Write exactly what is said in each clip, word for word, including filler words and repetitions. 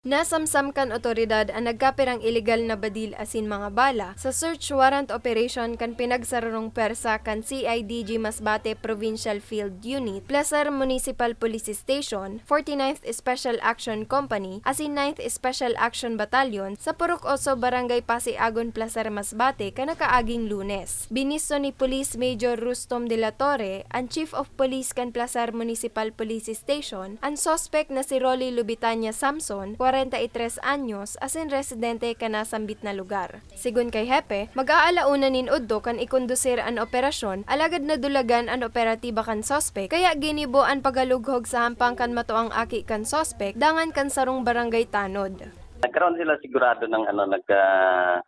Nasamsam kan otoridad an nagkapirang ilegal na badil asin mga bala sa search warrant operation kan pinagsararong pwersa kan C I D G Masbate Provincial Field Unit, Placer Municipal Police Station, forty-ninth Special Action Company asin ninth Special Action Battalion sa Purok Oso, Barangay Pasiagon, Placer, Masbate, kan nakaaging Lunes. Binisto ni Police Major Rustom de la Torre, an Chief of Police kan Placer Municipal Police Station, an suspek na si Rolly Lubitania Samson, kwarenta y tres anyos, asin residente kan nasambit na lugar. Sigon kay Hepe, mag-aalauna nin udto kan ikondusir an operasyon, alagad nadulagan an operatiba kan suspek, kaya ginibo an pagalughog sa hampang kan matuang aki kan suspek dangan kan sarong barangay tanod. Nagkaroon sila sigurado ng ano, nag, ah,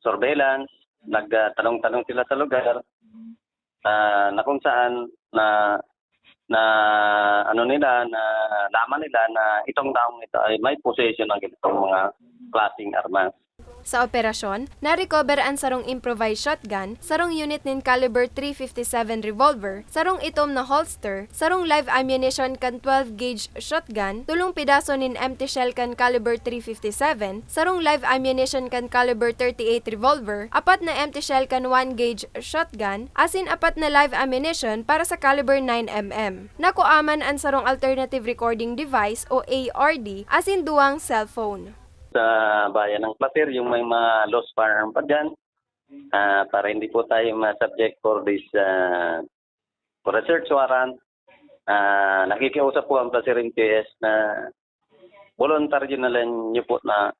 surveillance, nagtanong-tanong sila sa lugar, ah, na kung saan na, na ano nila, nalaman nila na itong taong ito ay may possession ng ganitong mga klaseng armas. Sa operasyon, na-recover an sarong improvised shotgun, sarong unit nin caliber three fifty-seven revolver, sarong itom na holster, sarong live ammunition kan twelve gauge shotgun, tolong pedaso nin empty shell kan caliber three fifty-seven, sarong live ammunition kan caliber thirty-eight revolver, apat na empty shell kan one gauge shotgun, asin apat na live ammunition para sa caliber nine M M. Nakuaman an sarong alternative recording device o A R D, asin duwang cellphone. Sa bayan ng Placer, yung may mga lost firearm pa dyan, ah, para hindi po tayo ma-subject for this, ah, for a search warrant, ah, nakikiusap po ang Placer M P S na voluntaryo na lang nyo po na,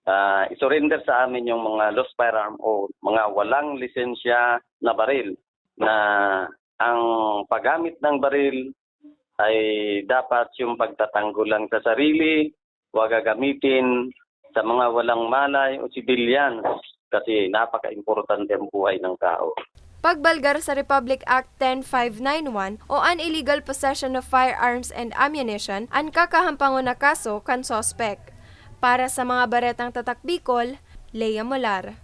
ah, isurrender sa amin yung mga lost firearm o mga walang lisensya na baril, na ang paggamit ng baril ay dapat yung pagtatanggol lang sa sarili, huwag gagamitin sa mga walang malay o civilians, kasi napaka-importante ang buhay ng tao. Pagbalgar sa Republic Act ten five nine one o an illegal possession of firearms and ammunition an kakahampangon na kaso kan suspek. Para sa mga Baretang Tatak Bicol, Lea Molar.